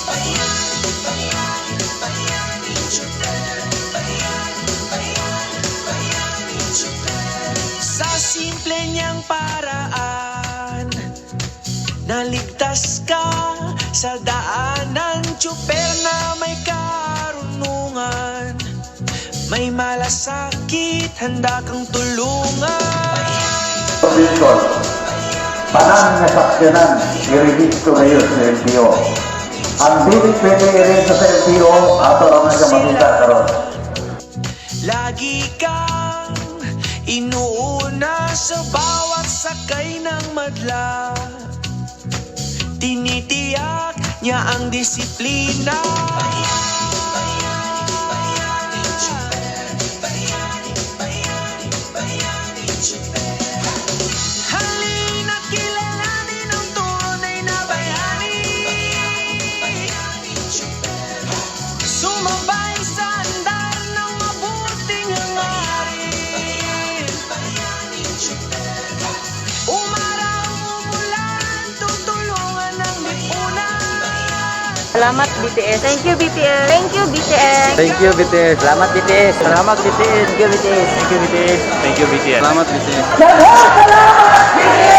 Bayani, bayani, tsuper. Bayani, bayani, bayani, tsuper. Sa simple niyang paraan, naligtas ka sa daanan. Tsuper na may karunungan, may malasakit, handa kang tulungan. Vehicle. Tanan nga sakyanan, irehistro ngayon sa LTO. Ang dili pwede irehistro sa LTO, ato ra man siya makita karon. Lagi kang inuuna sa bawat sakay ng madla. Tinitiyak niya ang disiplina. Bayani, bayani, tsuper. Bayani, bayani, bayani, tsuper. Halina't kilalanin ang tunay na bayani. Bayani, tsuper. Sumabay sa andar ng mabuting hangarin. Umaraw, umulan, tutulungan ng lipunan. Salamat, BTS. Thank you, BTS. Thank you, BTS. Thank you, BTS. Salamat, BTS. Salamat, BTS. Thank you, BTS. Thank you, BTS. Thank you, BTS. Salamat, BTS. Salamat!